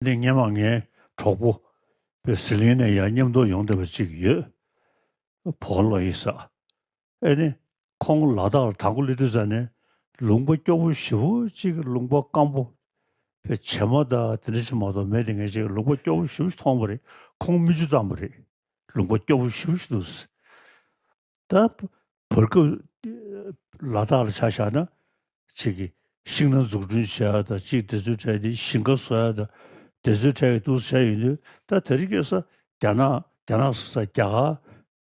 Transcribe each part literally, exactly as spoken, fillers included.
ནི་སྔན་མ་ངའི་གྲོགས་པོ་པའི་ཟི་ལིང་ནས་ཡར་མཉམ་དུ་ཡོང་བསྡད་པ་ཅིག་ཡོད། བོ་ལོ་ཡི་ས། ཨེ་ནི། ཁོང་ལ་དྭགས་ལ་དང་པོ་སླེབས་དུས་ཙ་ནས་ལུང་པ་སྐྱོ་པོ་ཞེ་པོ་ཅིག་ལུང་པ་སྐམ་པོ། པའི་བྱེ་མ་དང་དེ་འདྲ་ཅིག་མ་གཏོགས་མེད་དེ། ངས་ཅིག་ལུང་པ་སྐྱོ་པོ་ཞེ་པོ་ཅིག་མཐོང་བ་རེད། ཁོང་མིག་ཆུ་བཏང་བ་རེད། ལུང་པ་སྐྱོ་པོ་ཞེ་པོ་ཅིག་འདུག་ད་བར་སྐབས་ལ་དྭགས་ལ་ཆ་བཞག་ན། ཅིག་གི་ཤིང་སྣ་འཛུགས་སྐྲུན་བྱེད་ཡ་དང་། ཅིག་དེ་ཚོའི་གྲས་དེ་ཞིང་ཁ་བཟོ་ཡ་དང་། དེ་ཚོའི་གྲས་ཀྱི་འདུག་བྱས་ཡོང་དུས། ད་དེ་རིང་ཁ་སང་རྒྱ་ནག་རྒྱ་ནག་ཟེར་ས། རྒྱ་གར་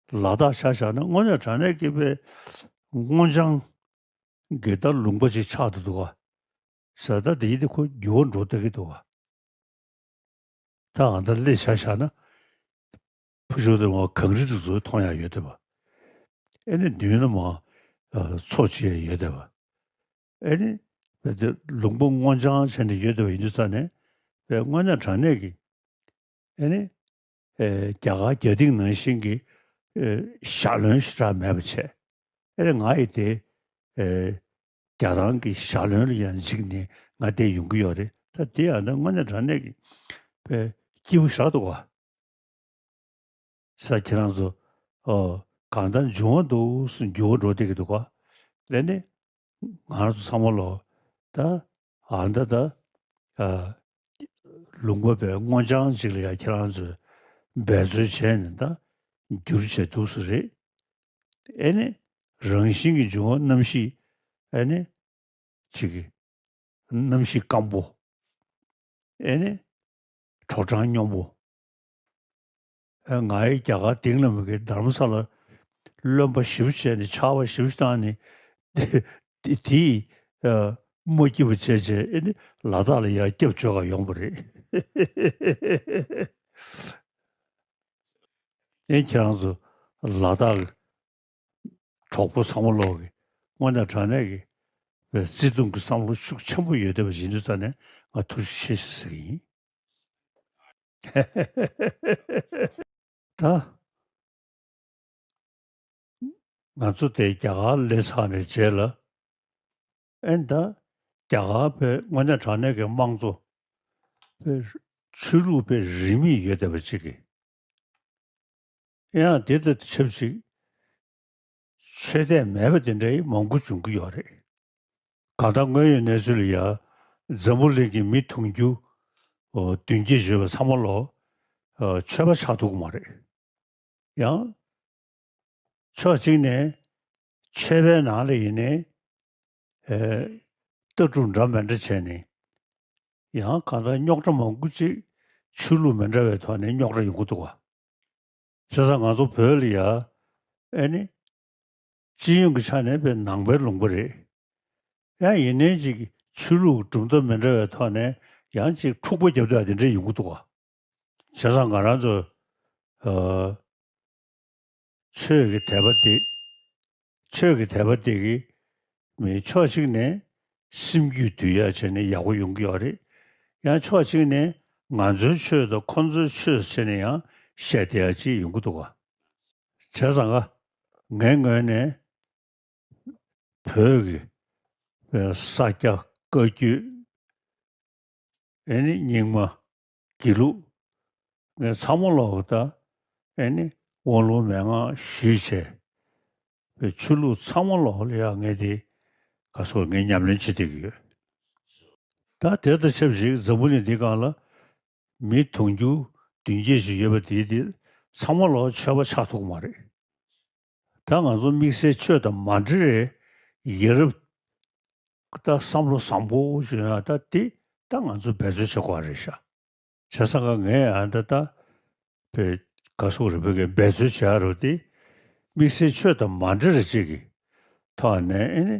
ལ་དྭགས་ཆ་བཞག་ན་དངོས་གནས་དྲང་གནས་ཀྱི་པའི་སྔོ་ལྗང་གི་ད་ལུང་པ་ཅིག་ཆགས་བསྡད་འདུག་ག་ཟེར། ད་དེ་ཡིན་དུས་ཁོ་འགྱུར་བ་འགྲོ་བསྡད་ཀྱི་འདུག་ག་ད་ཨ་ད་སླེབས་ཆ་བཞག་ན། ཕུ་ཤོ་དེ་མ་གངས་རི་དེ་ཚོ་མཐོང་ཡག་ཡོད་བསྡད་པ། ཨེ་ནི་མདུན་ལ་མ་ཨ་མཚོ་ཅིག་ཡང་ཡོད་བསྡད་པ། ཨེ་ནི་བས་དེ་ལུང་པ་སྔོ་ལྗང་བྱས་ནས་ཡོད་བསྡད་པ་ཡིན་དུས་ཙ་ནས། པས་དངོས་གནས་དྲང་གནས་ཀྱི། ཨེ་ནི། ཨེ། རྒྱ་གར་རྒྱ་སྟེང་ནང་བཞིན་གྱི། ཨེ། ཞྭ་ལོན་ཞེ་དྲག་མེད་པ་བྱས། ཨེ་ནི་ང་ཡི་དེ། ཨེ། རྒྱ་ཐང་གི་ཞྭ་ལོན་ལ་ཡང་འཇིགས་ནས་ང་དེ་ཡོང་གི་ཡོད་རེད། ད་དེ་ཡང་ད་དངོས་གནས་དྲང་གནས་ཀྱི་པའི་སྐྱིད་པོ་ཞེ་དྲག་འདུག་ག་ས། ཁྱེད་རང་ཚོ། ཨོ། གང་ལྟར་འབྱུང་བ་འདུག་འགྱུར་བ་འགྲོ་བསྡད་ཀྱི་འདུག་ག་ལས་ནི། ང་རང་ཚོ་ཚང་མ་ལོ། ད་ཨ་ད་ད། ཨ། ལུང་པ་པའི་སྔོ་ལྗང་ཅིག་ལ་ཡང་ཁྱེད་རང་ཚོས་འབད་རྩོལ་བྱས་ནས་ད་བསྒྱུར་བྱས་འདུག་ས་རེད། ཨེ་ནི། རང་བཞིན་གྱི་འབྱུང་བ་རྣམ་བཞི། ཨེ་ནི། ཅིག་གི། གནམ་གཤིས་སྐམ་པོ། ཨེ་ནི། དྲོ་གྲང་སྙོམས་པོ། ཨེ། ང་ཡི་རྒྱ་གར་དེང་ལ་མི་དགེ་དྷ་རམ་ས་ལ་རློན་པ་ཞེ་པོ་བྱས་ནས་ཆར་པ་ཞེ་པོ་བཏང་ནས། དེ་དེ་ཡིས་ཨ་མ་སྐྱིད་པ་བྱས་བྱས། ཨེ་ནི་ལ་དྭགས་ལ་ཡར་སྐྱབས་བཅོལ་ག་ཡོང་བ་རེད། ཨེ། ཁྱེད་རང་ཚོ་ལ་དྭགས་གྲོགས་པོ་ཚང་མ་ལོག་གི་དངོས་གནས་དྲང་གནས་ཀྱི་བརྩེ་དུང་གི་བསམ་བློ་ཤུགས་ཆེན་པོ་ཡོད་བསྡད་པ་ཡིན་དུས་ཙ་ནས་ང་ཐུགས་རྗེ་ཆེ་ཞེས་ཟེར་གྱི་ཡིན། ད་ང་ཚོ་དེ་རྒྱ་གར་སླེབས་ཚར་ནས་རྗེས་ལ། ཨེ་ད་རྒྱ་གར་པའི་དངོས་གནས་དྲང་གནས་ཀྱི་དམངས་གཙོ་པའི་ཆོས་ལུགས་པའི་རིས་མེད་ཡོད་བསྡད་པ་ཅིག་གིས། ཡང་དེ་དང་ཆབས་ཅིག་ཆོས་དད་མེད་པ་དེ་འདྲའི་མང་པོ་འབྱུང་གི་ཡོད་རེད། གང་ལྟར་དངོས་ཡོད་གནས་ཚུལ་ལ་ཡ། འཛམ་བུ་གླིང་གི་མི་དུང་ཕྱུར་བདུན་བརྒྱད་ཡོད་པ་ཚང་མ་ལོ། ཨ། ཆོས་པ་ཆགས་ཐུབ་ཀྱི་མ་རེད། ཡང་། ཕྱོགས་གཅིག་ནས་ཆོས་པའི་ནང་ལ་ཡིན་ནའི། ཨེ། ལྟ་གྲུབ་འདྲ་མི་འདྲ་བྱས་ནས། ཡང་གང་ལྟར་རྙོག་དྲ་མང་པོ་ཅིག་ཆོས་ལུགས་མི་འདྲ་བའི་ཐོག་ནས་རྙོག་དྲ་ཡོང་གི་འདུག་ག་བྱས་ཙང་ང་ཚོ་བོད་ལ་ཡ། ཨེ་ནི། སྤྱི་ཡོངས་ཀྱི་ཆ་ནས་པའི་ནང་པའི་ལུང་པ་རེད། ཡང་ཡིན་ནའི་ཅིག་ཆོས་ལུགས་གྲུབ་མཐའ་མི་འདྲ་བའི་ཐོག་ནས་ཡང་ཅིག་འཁྲུག་པ་རྒྱབ་བསྡད་པ་དེ་འདྲ་ཡོང་གི་འདུག་ག་བྱས་ཙང་ང་རང་ཚོ། ཨ། ཆོས་ཀྱི་དད་པ་དེ། ཆོས་ཀྱི་དད་པ་དེ་གིས་མི་ཕྱོགས་གཅིག་ནས་སེམས་རྒྱུད་འདུལ་ཡ་བྱས་ནས་ཡག་པོ་ཡོང་གི་ཡོད་རེད། ཡང་ཕྱོགས་གཅིག་ནས་ང་ཚོའི་ཆོས་དང་ཁོ་ཚོའི་ཆོས་བྱས་ནས་ཡང་བཤད་བསྡད་ཡ་ཅིག་ཡོང་གི་འདུག་ག་བྱས་ཙང་ང་། ངའི་ངོས་ནས་བོད་ཀྱི་ས་སྐྱ་བཀའ་བརྒྱུད། ཨེ་ནི་རྙིང་མ། དགེ་ལུགས། ངས་ཚང་མ་ལོག་ད། ཨེ་ནི་དབང་ལུང་མན་ངག་ཞུས་བྱས། པའི་ཆོས་ལུགས་ཚང་མ་ལོག་ལ་ཡ་ངས་དེ་ག་སོགས་ངས་ཉམས་ལེན་བྱེད་བསྡད་ཀྱི་ཡོད། ད་དེ་དང་ཆབས་ཅིག་འཛམ་བུ་གླིང་འདི་སྒང་ལ་མི་དུང་ཕྱུར་བདུན་བརྒྱད་ཅིག་ཡོད་པ་དེ་དེ་ཚང་མ་ལོག་ཆོས་པ་ཆགས་ཐུབ་ཀྱི་མ་རེད། ད་ང་ཚོ་དམིགས་བསལ་ཆོས་དང་མ་འབྲེལ་བའི་ཡ་རབས་ད་བསམ་བློ་བཟང་པོ་ཞིག་ཡོང་ཡ། ད་དེ་ད་ང་ཚོ་འབད་རྩོལ་བྱེད་དགོས་པ་རེད་ཤག་བྱས་ཙང་ཀ་ངས་ཨ་ད་ལྟ་བོད་ག་སོག་རི་བོད་ཀྱི་འབད་རྩོལ་བྱེད་ཡ་རུ་དེ། དམིགས་བསལ་ཆོས་དང་མ་འབྲེལ་བ་ཅིག་གི་ཐོག་ནས། ཨེ་ནི་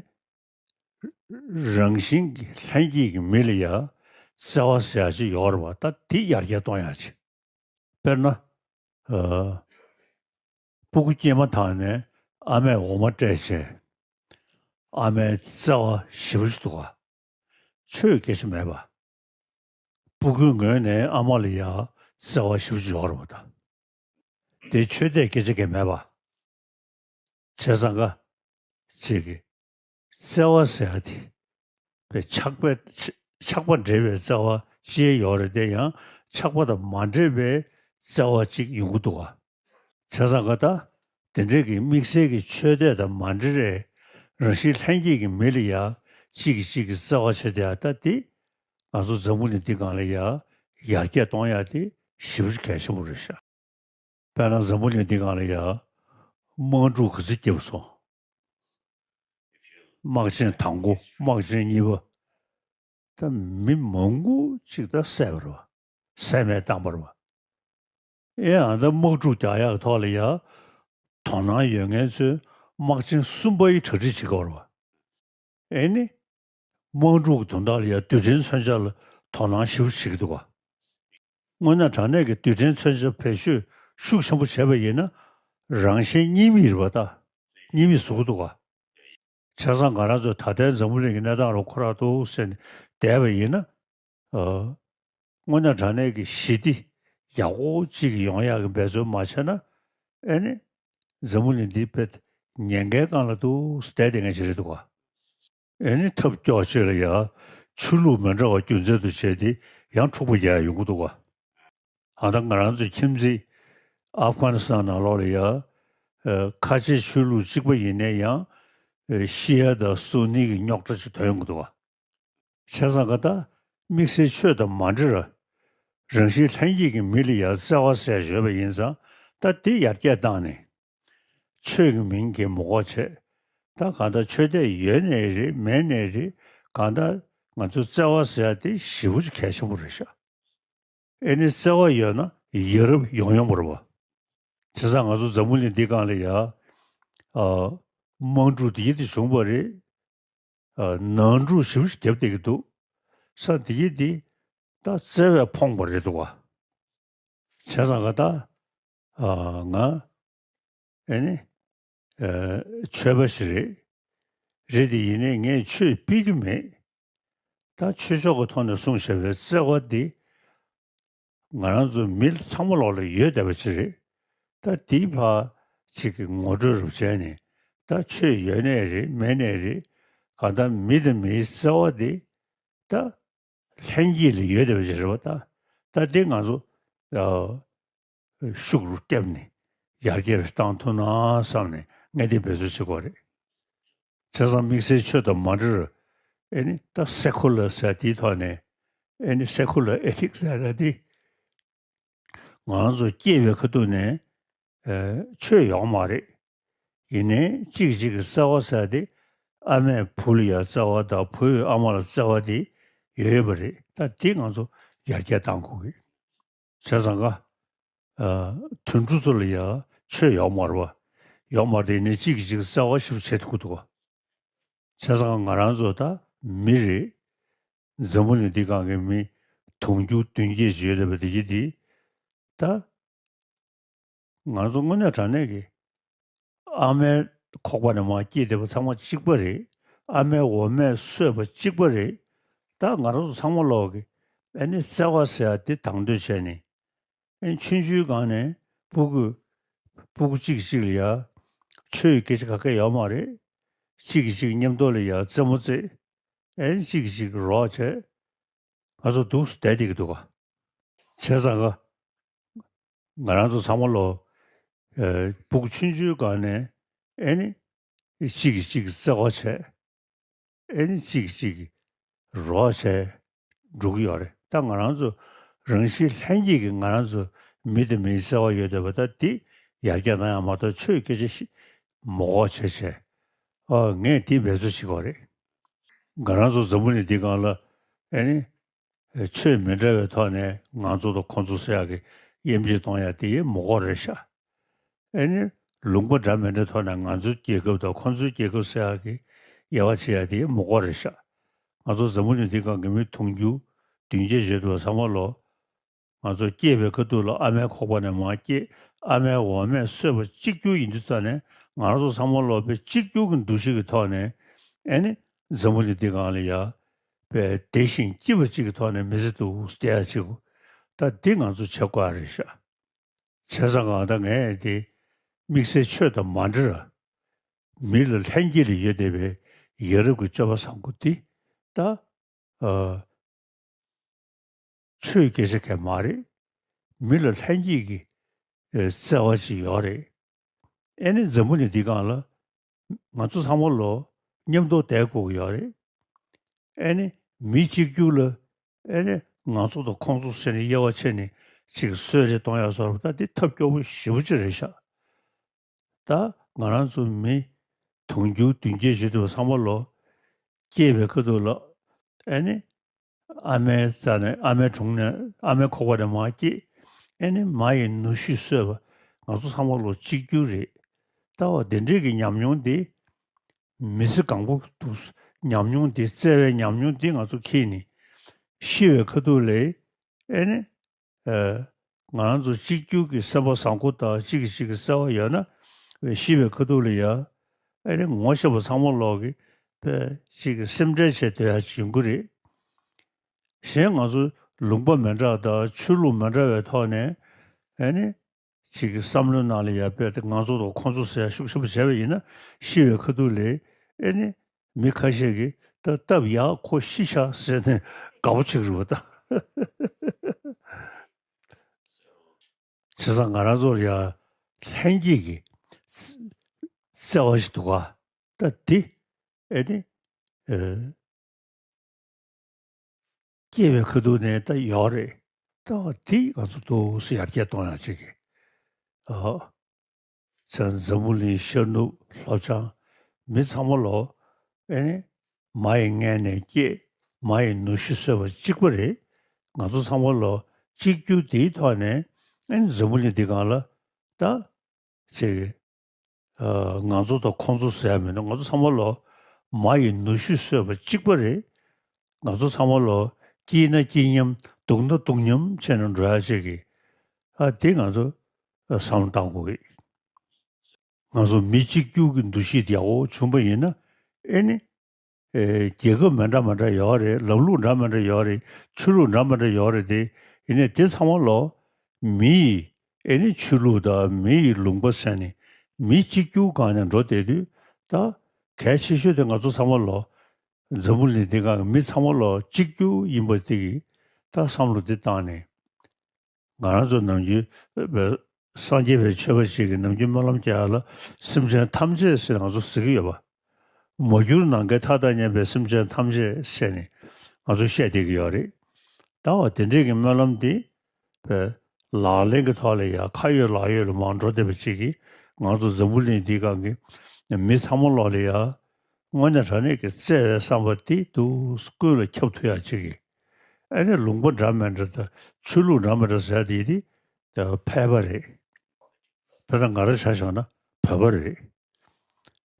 རང་བཞིན་གྱི་ལྷན་སྐྱེས་ཀྱི་མི་ལ་ཡ་བརྩེ་བ་ཟེར་ཡ་ཅིག་ཡོད་རེད་པ། ད་དེ་ཡར་རྒྱས་གཏོང་ཡ་ཅིག་དཔེར་ན། ཨ། སྤུ་གུ་སྐྱེས་མ་ཐག་ནས་ཨ་མས་འོ་མ་སྤྲད་བྱས། ཨ་མའི་བརྩེ་བ་ཞེ་པོ་ཅིག་འདུག་ག་ཆོས་སྐད་ཆ་མེད་པ། སྤུ་གུའི་ངོས་ནས་ཨ་མ་ལ་ཡ་བརྩེ་བ་ཞེ་པོ་ཅིག་ཡོད་རེད་པ། ད་དེ་ཆོས་དད་སྐད་ཆ་གང་མེད་པ། བྱས་ཙང་ཀ་ཅིག་གི་བརྩེ་བ་ཟེར་ཡ་དེ་པའི་ཆགས་པའི་ཆགས་པ་འདྲེས་པའི་བརྩེ་བ་ ཅེས་ཡོད་རེད། དེ་ཡང་ཆགས་པ་དང་མ་འདྲེས་པའི་བརྩེ་བ་ཅིག་ཡོང་གི་འདུག་ག་བྱས་ཙང་ག་ད་དེ་འདྲའི་གི་དམིགས་བསལ་གྱི་ཆོས་དད་དང་མ་འདྲེས་པའི་རང་བཞིན་ལྷན་སྐྱེས་ཀྱི་མི་ལ་ཡ་གཅིག་གིས་གཅིག་གི་བརྩེ་བ་བྱེད་དེ་ཡ། ད་དེ་ང་ཚོ་འཛམ་བུ་གླིང་འདི་སྒང་ལ་ཡ་ཡར་རྒྱས་གཏོང་ཡ་དེ་ཞེ་པོ་ཅིག་གལ་ཆེན་པོ་རེད་ཤག་དཔེར་ན་འཛམ་བུ་གླིང་འདི་སྒང་ལ་ཡ་དམག་འཁྲུག་ག་ཚོད་བརྒྱབ་སོང་། དམག་ཆེན་དང་པོ། དམག་ཆེན་གཉིས་པ། ད་མི་མང་པོ་ཅིག་ད་བསད་པ་རེད་པ། བསད་རྨས་བཏང་པ་རེད་པ། ཨེ་ཨ་ད་དམག་འཁྲུག་རྒྱག་ཡག་ཐོག་ལ་ཡ་དོ་སྣང་ཡོད་མཁན་ཚོས་དམག་ཆེན་གསུམ་པ་ཡི་གྲ་སྒྲིག་བྱེད་དགོས་རེད་པ། ཨེ་ནི། དམག་འཁྲུག་གི་དོན་དག་ལ་ཡ་རྡུལ་ཕྲན་མཚོན་ཆ་ལ་དོ་སྣང་ཞེ་པོ་བྱེད་ཀྱི་འདུག་ག་དངོས་གནས་དྲང་གནས་ཀྱི་རྡུལ་ཕྲན་མཚོན་ཆ་བེད་སྤྱོད་ཤུགས་ཆེན་པོ་བྱས་པ་ཡིན་ན། རང་གཞན་གཉིས་མེད་རེད་པ། ད་གཉིས་མེད་བཟོ་གི་འདུག་ག་བྱས་ཙང་ང་རང་ཚོ་ད་ལྟའི་འཛམ་བུ་གླིང་གི་གནས་སྟངས་རུ་ཁོ་རང་འདུག་ཟེར་ནས་བསྡད་པ་ཡིན་ན། ཨ། དངོས་གནས་དྲང་གནས་ཀྱི་ཞི་བདེ་ཡག་པོ་གཅིག་ཡོང་ཡག་གི་འབད་བརྩོན་མ་བྱས་ན། ཨེ་ནི། འཛམ་བུ་གླིང་འདི་དཔེ་ཉེན་ཁའི་སྒང་ལ་འདུག་བསྡད་བསྡད་མཁན་ཅིག་རེད་འདུག་ག་ཨེ་ནི་ཐབས་སྐྱོ་ཅིག་ལ་ཡ་ཆོས་ལུགས་མི་འདྲ་བ་རྒྱུ་མཚན་དུ་བྱས་ཏེ་ཡང་འཁྲུག་པ་རྒྱག་ཡ་ཡོང་གི་འདུག་ག་ཨ་ད་ང་རང་ཚོའི་ཁྱིམ་མཚེས་ཨབ་གྷ་ནི་སི་ཐན་ནང་ལོགས་ལ་ཡ། ཨ། ཁ་ཆེ་ཆོས་ལུགས་གཅིག་པ་ཡིན་ནའི་ཡང་། ཨ། ཤི་ཡ་དང་སུ་ནི་གི་རྙོག་དྲ་ཅིག་ཐོན་ཡོང་གི་འདུག་ག་བྱས་ཙང་ག་ད་དམིགས་བསལ་ཆོས་དང་མ་འདྲེས་པ། རང་བཞིན་ལྷན་སྐྱེས་ཀྱི་མི་ལ་ཡ་བརྩེ་བ་ཟེར་ཡ་ཡོད་པ་ཡིན་ཙང་། ད་དེ་ཡར་རྒྱས་བཏང་ནས། ཆོས་ཀྱི་མིང་གིས་མི་དགོས་བྱས། ད་གང་ལྟར་ཆོས་དད་ཡོད་ནའི་རེད་མེད་ནའི་རེད། གང་ལྟར་ང་ཚོ་བརྩེ་བ་ཟེར་ཡ་དེ་ཞེ་པོ་ཅིག་གལ་ཆེན་པོ་རེད་ཤག་ཨེ་ནི་བརྩེ་བ་ཡོད་ན་ཡ་རབས་ཡོང་ཡོང་བ་རེད་པ། བྱས་ཙང་ང་ཚོ་འཛམ་བུ་གླིང་འདི་སྒང་ལ་ཡ། ཨ། དམག་འཁྲུག་དེ་ཡི་དེ་བྱུང་བ་རེད། ཨ། ནང་འཁྲུག་ཞེ་པོ་ཅིག་བརྒྱབ་བསྡད་ཀྱི་འདུག་ས། དེ་ཡི་དེ་ད་བརྩེ་བས་ཕོངས་པ་རེད་འདུག་ག་བྱས་ཙང་ག་ད། ཨ། ང་། ཨེ་ནི། ཨ། ཆོས་པ་ཞིག་རེད། རེད་དེ་ཡིན་ནའི་ངས་ཆོས་སྤེལ་གྱི་མེད། ད་ཆོས་ཕྱོགས་ཀྱི་ཐོག་ནས་གསུངས་བཞག་པའི་བརྩེ་བ་འདི། ང་རང་ཚོ་མི་ཚང་མ་ལོག་ལ་ཡོད་བསྡད་པ་ཅིག་རེད། ད་དེའི་ཕར་ཅིག་གི་ངོ་སྤྲོད་རུ་བྱས་ནས། ད་ཆོས་ཡོད་ནའི་རེད་མེད་ནའི་རེད། གང་ལྟར་མི་དང་མིའི་བརྩེ་བ་འདི། ད། ལྷན་སྐྱེས་ལ་ཡོད་བསྡད་པ་ཅིག་རེད་པ། ད་ད་དེ་ང་ཚོ། ཨ། ཤུགས་རུ་བརྒྱབ་ནས་ཡར་རྒྱས་རུ་བཏང་ཐུབ་ན་བསམ་ནས་ངས་དེ་འབད་རྩོལ་བྱེད་དགོས་རེད། བྱས་ཙང་དམིགས་བསལ་ཆོས་དང་མ་འབྲེལ་བར། ཨེ་ནི་ད་སེ་ཁུ་ལར་ཟེར་དེའི་ཐོག་ནས། ཨེ་ནི་སེ་ཁུ་ལར་ཨེ་ཐིག་ཟེར་ཡ་དེ། ང་རང་ཚོ་སྐྱེས་པའི་ཁ་ཐུག་ནས། ཨེ། ཆོས་ཡོད་མ་རེད། ཡིན་ནའི་གཅིག་གིས་གཅིག་གི་བརྩེ་བ་ཟེར་དེ། ཨ་མས་བུ་ལ་ཡ་བརྩེ་བ་དང་བུས་ཨ་མ་ལ་བརྩེ་བ་དེ་ཡོད་ཡོད་པ་རེད། ད་དེ་ང་ཚོ་ཡར་རྒྱས་གཏང་དགོས་ཀྱི། བྱས་ཙང་ག་ཨ། དུད་འགྲོ་ཚོ་ལ་ཡ་ཆོས་ཡོད་མ་རེད་པ། ཡོད་མ་རེད་དེ། ཡིན་ནའི་གཅིག་གིས་གཅིག་གི་བརྩེ་བ་ཞེ་པོ་བྱེད་ཐུབ་ཀྱི་འདུག་ག་བྱས་ཙང་ང་རང་ཚོ་ད་མི་རེད། འཛམ་བུ་གླིང་འདི་སྒང་གི་མི་དུང་ཕྱུར་བདུན་བརྒྱད་ཅིག་ཡོད་བསྡད་པ་དེ་གི་དེ། ད་ང་ཚོ་དངོས་གནས་དྲང་གནས་ཀྱི་ཨ་མའི་ཁོག་པ་ནས་མར་སྐྱེས་བསྡད་པ་ཚང་མ་གཅིག་པ་རེད། ཨ་མའི་འོ་མས་གསོས་པ་གཅིག་པ་རེད། ད་ང་རང་ཚོ་ཚང་མ་ལོག་གི་ཨ་ནི་བརྩེ་བ་ཟེར་ཡ་དེ་དང་དོད་བྱས་ནས། ཨེ། ཆུང་ཆུང་སྒང་ནས་སྤུ་གུ། སྤུ་གུ་གཅིག་གིས་གཅིག་ལ་ཡ། ཆོས་ཀྱི་སྐད་ཆ་ག་གེ་ཡོད་མ་རེད། གཅིག་གིས་གཅིག་མཉམ་དུ་ལ་ཡ་རྩེད་མོ་རྩེ། ཨེ། གཅིག་གིས་གཅིག་རོགས་བྱས། ང་ཚོ་འདུག་སེ་བསྡད་བསྡད་ཀྱི་འདུག་ག་བྱས་ཙང་ག་ང་རང་ཚོ་ཚང་མ་ལོག་ཨེ། སྤུ་གུ་ཆུང་ཆུང་སྒང་ནས། ཨེ་ནི། གཅིག་གིས་གཅིག་གི་བརྩེ་བ་བྱས། ཨེ་ནི་གཅིག་གིས་གཅིག་གི་རོགས་བྱས་འགྲོ་གི་ཡོད་རེད། ད་ང་རང་ཚོ་རང་བཞིན་ལྷན་སྐྱེས་ཀྱི་ང་རང་ཚོ་མི་དང་མིའི་བརྩེ་བ་ཡོད་བསྡད་པ་ད་དེ་ཡར་རྒྱས་གཏང་ཡག་མ་གཏོགས་ཆོས་སྐད་ཆ་ཞིག་མ་གོ་བྱས་བྱས། ཨ། ངས་དེ་འབད་རྩོལ་བྱེད་ཀྱི་ཡོད་རེད། ང་རང་ཚོ་འཛམ་བུ་གླིང་འདི་སྒང་ལ། ཨེ་ནི། ཆོས་མི་འདྲ་བའི་ཐོག་ནས་ང་ཚོ་དང་ཁོང་ཚོ་ཟེར་ཡག་གི་དབྱེ་འབྱེད་གཏོང་ཡག་དེ་མི་དགོས་རེད་ཤག་ཨེ་ནི། ལུང་པ་འདྲ་མི་འདྲའི་ཐོག་ནས་ང་ཚོའི་རྒྱལ་ཁབ་དང་ཁོང་ཚོའི་རྒྱལ་ཁབ་ཟེར་ཡག་གི་དབྱེ་བ་ཕྱེ་ཡག་དེ་མི་དགོས་རེད་ཤག་ང་ཚོ་འཛམ་བུ་གླིང་འདི་སྒང་གི་མི་དུང་ཕྱུར་བདུན་བརྒྱད་ཡོད་པ་ཚང་མ་ལོག་ང་ཚོ་སྐྱེས་པའི་ཁ་ཐུག་ལ་ཨ་མའི་ཁོག་པ་ནས་མར་སྐྱེས། ཨ་མའི་འོ་མས་གསོས་པ་གཅིག་གྱུར་ཡིན་དུས་ཙ་ནས། ང་རང་ཚོ་ཚང་མ་ལོག་དཔེ་གཅིག་གྱུར་གྱི་འདུ་ཤེས་ཀྱི་ཐོག་ནས། ཨེ་ནི། འཛམ་བུ་གླིང་འདི་སྒང་ལ་ཡ། དཔེ་བདེ་ཞིང་སྐྱིད་པ་གཅིག་གི་ཐོག་ནས་མི་ཚེ་འདུག་སེ་བསྡད་ཡག་ཅིག་ད་འདི་ང་ཚོ་བྱེད་དགོས་རེད་ཤག་བྱས་ཙང་གང་ལྟར་ངས་དེ་དམིགས་བསལ་ཆོས་དང་མ་འབྲེལ་བར། མི་ལ་ལྷན་སྐྱེས་ལ་ཡོད་བསྡད་པའི་ཡ་རབས་ཀྱི་སྤྱོད་པ་བཟང་པོ་འདི། ད། ཨ། ཆོས་སྐད་ཆ་གང་མ་རེད། མི་ལ་ལྷན་སྐྱེས་ཀྱི་ཨེ་བརྩེ་བ་ཅིག་ཡོད་རེད། ཨེ་ནི་འཛམ་བུ་གླིང་འདི་སྒང་ལ་ང་ཚོ་ཚང་མ་ལོ་མཉམ་དུ་བསྡད་དགོས་ཀྱི་ཡོད་རེད། ཨེ་ནི་མི་གཅིག་གྱུར་ལ་ཨེ་ནི་ང་ཚོ་དང་ཁོང་ཚོ་ཟེར་ནས་དབྱེ་བ་ཕྱེ་ནས་ཅིག་གསོད་རེས་གཏོང་ཡག་བཟོ་འདྲ་ད་འདི་ཐབས་སྐྱོ་པོ་ཞེ་པོ་ཅིག་རེད་ཤག་ད་ང་རང་ཚོ་མི་དུང་ཕྱུར་བདུན་བརྒྱད་བརྗོད་ཐུབ་པ་ཚང་མ་ལོ་སྐྱེས་པའི་ཁ་ཐུག་ལ་ཨེ་ནི་ཨ་མའི་རྩ་ནས་ཨ་མའི་དྲུང་ནས་ཨ་མའི་ཁོག་པ་ནས་མར་སྐྱེས། ཨེ་ནི་མ་ཡི་ནུ་ཞོས་གསོས་པ་ང་ཚོ་ཚང་མ་ལོ་གཅིག་གྱུར་རེད། ད་བ་དེ་འདྲས་ཀྱི་ཉམས་མྱོང་དེ་མི་ཚེ་གང་པོ་དུ་ཉམས་མྱོང་དེ་བརྩེ་བའི་ཉམས་མྱོང་དེ་ང་ཚོ་འཁྱེར་ནས་ཤི་བའི་ཁ་ཐུག་ལ་ཨེ་ནི། ཨ། ང་རང་ཚོ་གཅིག་གྱུར་གྱི་སེམས་པ་བཟང་པོ་དང་གཅིག་གིས་གཅིག་གི་བརྩེ་བ་ཡོད་ན་ཤི་བའི་ཁ་ཐུག་ལ་ཡ་ཨེ་རེ་ངོ་ཤེས་པ་ཚང་མ་ལོག་གི་དཔེ་གཅིག་གི་སེམས་ཁྲལ་བྱེད་སྡོད་ཡ་ཅིག་ཡོང་གི་རེད། གཞན་ང་ཚོ་ལུང་པ་མི་འདྲ་དང་ཆོས་ལུགས་མི་འདྲ་བའི་ཐོག་ནས་ཨེ་ནི་གཅིག་གི་བསམ་བློའི་ནང་ལ་ཡ་དཔེ་དེ་ང་ཚོ་དང་ཁོང་ཚོ་ཟེར་ཡ་ཤུགས་ཆེན་པོ་བྱས་པ་ཡིན་ན་ཤི་བའི་ཁ་ཐུག་ལ་ཨེ་ནི། མི་ཁ་ཤས་ཀྱིས་ད་སྟབས་ཡག་ཁོ་ཤི་ཤག་ཟེར་ནས་དགའ་པོ་བྱེད་ཀྱི་རེད་པ་ད། བྱས་ཙང་ང་རང་ཚོར་ཡ་ལྷན་སྐྱེས་ཀྱི་བརྩེ་བ་ཞིག་འདུག་ག་ད་འདི་ཨེ་ནི་ཨེ། སྐྱེས་པའི་ཁ་ཐུག་ནས་ད་ཡོད་རེད། ད་འདི་ང་ཚོ་འདུག་སེ་ཡར་རྒྱས་གཏོང་ཡག་ཅིག་གི་ཨ། ཚེ་འཛམ་བུ་གླིང་ཤར་ནུབ་ལྷོ་བྱང་མི་ཚང་མ་ལོ་ཨེ་ནི་མ་ཡི་མངལ་ནས་སྐྱེས། མ་ཡི་ནུ་ཞོས་གསོས་པ་གཅིག་པ་རེད། ང་ཚོ་ཚང་མ་ལོ་གཅིག་གྱུར་དེའི་ཐོག་ནས་ཨེ་ནི་འཛམ་བུ་གླིང་འདི་སྒང་ལ་ད་ཅིག་ཨ། ང་ཚོ་དང་ཁོང་ཚོ་ཟེར་ཡ་མིན་འདུག་ང་ཚོ་ཚང་མ་ལོ་མ་ཡི་ནུ་ཞོས་གསོས་པ་གཅིག་པ་རེད། ང་ཚོ་ཚང་མ་ལོ་སྐྱིད་ན་སྐྱིད་མཉམ་སྡུག་ན་སྡུག་མཉམ་བྱས་ནས་འགྲོ་ཡ་ཅིག་གི་ཨ་དེ་ང་ཚོ་བསམ་བློ་བཏང་དགོས་ཀྱི། ང་ཚོ་མི་གཅིག་གྱུར་གྱི་འདུ་ཤེས་དེ་ཡག་པོ་བྱུང་པ་ཡིན་ན་ཨེ་ནི། ཨེ། རྒྱལ་ཁབ་མི་འདྲ་མི་འདྲ་ཡོད་རེད། ལམ་ལུགས་འདྲ་མི་འདྲ་ཡོད་རེད། ཆོས་ལུགས་འདྲ་མི་འདྲ་ཡོད་རེད་དེ། ཡིན་ནའི་དེ་ཚང་མ་ལོ་མི་ཡི་ཨེ་ནི་ཆོས་ལུགས་དང་མི་ཡི་ལུང་པ་ཟེར་ནས་མི་གཅིག་གྱུར་སྒང་ནས་འགྲོ་བསྡད་དུས་ད་གལ་ཆེ་ཤོས་དེ་ང་ཚོ་ཚང་མ་ལོ་འཛམ་བུ་གླིང་འདི་སྒང་གི་མི་ཚང་མ་ལོ་གཅིག་གྱུར་ཡིན་པ་དེ་གི་ད་བསམ་བློ་དེ་བཏང་ནས། ང་རང་ཚོ་ནམ་རྒྱུན་སངས་རྒྱས་པའི་ཆོས་པ་ཞིག་གིས་ནམ་རྒྱུན་སྨོན་ལམ་རྒྱག་ཡ་ལ་སེམས་ཅན་ཐམས་ཅད་ཟེར་ང་ཚོ་ཟེར་གྱི་ཡོད་པ། མ་གྱུར་ནམ་མཁའི་མཐའ་དང་མཉམ་པའི་སེམས་ཅན་ཐམས་ཅད་ཟེར་ནས་ང་ཚོ་བཤད་བསྡད་ཀྱི་ཡོད་རེད། ད་བ་དེ་འདྲས་ཀྱི་སྨོན་ལམ་འདི་ལག་ལེན་གྱི་ཐོག་ལ་ཡ་ཁ་ཡོད་ལག་ཡོད་ལ་མར་འགྲོ་བསྡད་པ་ཅིག་གིས་ང་ཚོ་འཛམ་བུ་གླིང་འདིའི་སྒང་གི་མི་ཚང་མ་ལོག་ལ་ཡ་དངོས་གནས་དྲང་གནས་ཀྱི་བརྩེ་བའི་བསམ་པ་འདི་འདུག་སེ་ཀུན་ལ་ཁྱབ་ཐུབ་ཡ་ཅིག་གི་ཨ་ནི་ལུང་པ་འདྲ་མི་འདྲ་དང་ཆོས་ལུགས་འདྲ་མི་འདྲ་ཟེར་དེ་དེ་ཕལ་པ་རེད། དཔེར་ན་ང་རང་ཆ་བཞག་ན་བོད་པ་རེད།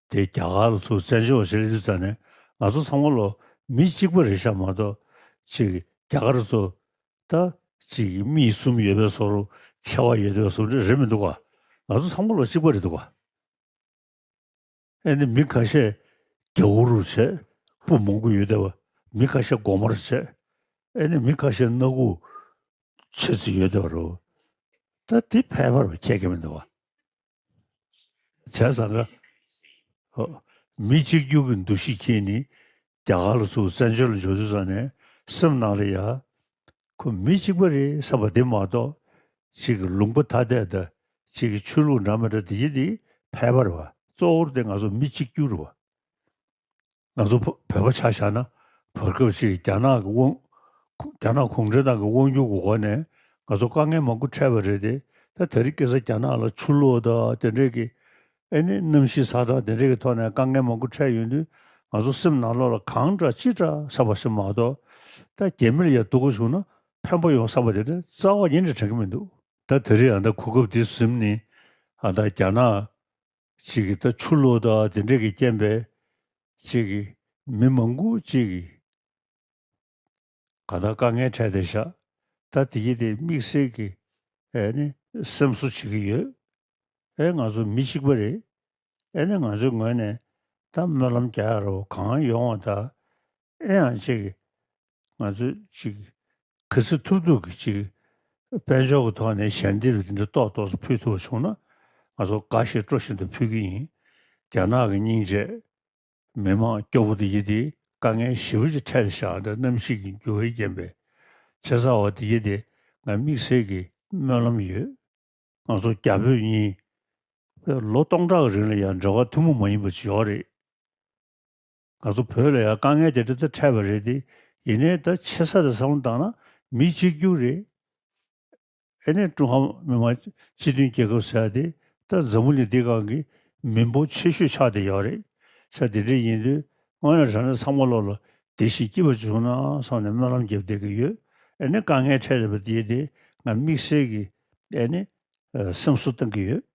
དེ་རྒྱ་གར་ལ་ཚུར་བཙན་བྱོལ་བ་ཞིག་སླེབས་དུས་ཙམ་ནས་ང་ཚོ་ཚང་མ་ལོ་མི་གཅིག་པ་རེད་ཤག་མ་གཏོགས་ཅིག་རྒྱ་གར་ཚོ་ད་ཅིག་མིག་གསུམ་ཡོད་པའི་བཟོ་འདྲ་མཆེ་བ་ཡོད་པའི་བཟོ་འདྲ་རེད་མི་འདུག་ག་ང་ཚོ་ཚང་མ་ལོ་གཅིག་པ་རེད་འདུག་ག་ཨེ་ནི་མི་ཁ་ཤས་རྒྱ་བོ་རུ་བྱས་སྤུ་མང་པོ་ཡོད་བསྡད་པ། མི་ཁ་ཤས་གོང་མར་བྱས། ཨེ་ནི་མི་ཁ་ཤས་སྣ་ཁུག་ཆེ་ཙམ་ཡོད་བསྡད་པ་རུ། ད་དེ་ཕལ་པར་བ་ཁྱད་ཀྱི་མི་འདུག་བ། བྱས་ཙང་ཀ་ཨོ། མི་གཅིག་གྱུར་གྱི་འདུ་ཤེས་ཁྱེར་ནི་རྒྱ་གར་ལ་ཚུར་བཙན་བྱོལ་ལ་འབྱོར་དུས་ཙང་ནས་སེམས་ནང་ལ་ཡ། ཁོ་མི་གཅིག་པ་རེད་བསམ་པ་དེ་མ་གཏོགས་གཅིག་གི་ལུང་པ་ཐ་དད་དང་གཅིག་གི་ཆོས་ལུགས་འདྲ་མི་འདྲ་དེ་ཡི་དེ་ཕལ་པར་བ། གཙོ་བོར་དེ་ང་ཚོ་མི་གཅིག་གྱུར་རེད་བ། ང་ཚོ་བོད་བོད་པ་ཆ་བཞག་ན་བར་སྐབས་ཤིག་རྒྱ་ནག་གི་དབང་རྒྱ་ནག་གུང་ཁྲན་ཏང་གི་དབང་སྒྱུར་གྱི་འོག་ནས་ང་ཚོ་དཀའ་ངལ་མང་པོ་འཕྲད་པ་རེད་དེ། ད་དེ་རིང་ཁ་སང་རྒྱ་ནག་ལ་ཆུ་ལོག་དང་དེ་འདྲས་ཀྱི་ཨེ་ནི་གནམ་གཤིས་ཚ་གྲང་དེ་འདྲས་ཀྱི་ཐོག་ནས་དཀའ་ངལ་མང་པོ་འཕྲད་ཡོང་དུས་ང་ཚོ་སེམས་ནང་ལོགས་ལ་གང་དྲག་ཅི་དྲག་བསམ་པ་ཞིག་མ་གཏོགས། ད་རྒྱ་མི་ལ་ཡ་སྡུག་པོ་བྱུང་ན་ཕན་པ་ཡོང་བསམ་པ་དེ་འདྲ་རྩ་བ་ཉིད་ནས་དྲན་གྱི་མི་འདུག་ད་དེ་རིང་ཨ་ད་གོ་སྐབས་འདི་ཟིན་ནས་ཨ་ད་རྒྱ་ནག་ཅིག་གི་ད་ཆུ་ལོག་དང་དེ་འདྲས་ཀྱི་རྐྱེན་པས་ཅིག་གི་མི་མང་པོ་ཅིག་གི་ག་ད་དཀའ་ངལ་འཕྲད་བསྡད་ཤག་ད་དེ་གི་དེ་དམིགས་བསལ་གྱི་ཨེ་ནི་སེམས་གསོ་བྱེད་ཀྱི་ཡོད། ཨེ་ང་ཚོ་མི་གཅིག་པ་རེད། ཨེ་ནི་ང་ཚོའི་ངོས་ནས་ད་སྨོན་ལམ་རྒྱག་ཡ་རོ་གང་ཡོང་བ་ད། ཨེ་ཡང་ཅིག་ང་ཚོས་ཅིག་ག་ཚོད་ཐུབ་ཐུབ་ཀྱི་ཅིག་དཔལ་འབྱོར་གྱི་ཐོག་ནས་ཞལ་འདེབས་དེ་འདྲ་ཏོག་ཏོག་ཙམ་ཕུལ་ཐུབ་པ་བྱུང་ན་ང་ཚོ་དགའ་བཞིན་སྤྲོ་བཞིན་དུ་ཕུལ་གྱི་ཡིན། རྒྱ་ནག་གི་སྙིང་རྗེ། མི་མང་སྐྱོ་པོ་དེ་ཡི་དེ་དཀའ་ངལ་ཞེ་པོ་ཅིག་འཕྲད་བཞག་འདྲ་གནམ་གཤིས་ཀྱི་འགྱུར་བའི་རྐྱེན་པས། ཆེ་ས་བ་དེ་གྱད་དེ་ང་དམིགས་བསལ་གྱི་སྨོན་ལམ་ཡོད། ང་ཚོ་རྒྱ་བོད་གཉིས་ལོ་སྟོང་ཕྲག་གི་རིང་ལ་ཡང་འབྲེལ་བ་ཐུན་མོང་མ་ཡིན་པ་ཅིག་ཡོད་རེད། ང་ཚོ་བོད་ལ་ཡང་དཀའ་ངལ་དེ་འདྲ་ད་འཕྲད་པ་རེད་དེ། ཡིན་ནའི་ད་ཆེ་ས་དེ་བསམ་བློ་བཏང་ན་མི་གཅིག་གྱུར་རེད། ཨེ་ནས་ཀྲུང་ཧྭ་མི་དམངས་སྤྱི་མཐུན་རྒྱལ་ཁབ་ཟེར་ཡ་དེ་ད་འཛམ་བུ་གླིང་འདི་སྒང་གི་མི་འབོར་ཆེ་ཤོས་ཆགས་བསྡད་ཡོད་རེད། ས་དེ་འདྲ་ཡིན་དུས་དངོས་གནས་དྲང་གནས་ཚང་མ་བློ་ལ་བདེ་ཞིང་སྐྱིད་པ་བྱུང་ན་བསམ་ནས་སྨོན་ལམ་རྒྱབ་བསྡད་ཀྱི་ཡོད། ཨེ་ནས་དཀའ་ངལ་འཕྲད་བསྡད་པ་དེ་དེ་ང་དམིགས་བསལ་གྱི་ཨེ་ནས་སེམས་གསོ་གཏང་གི་ཡོད།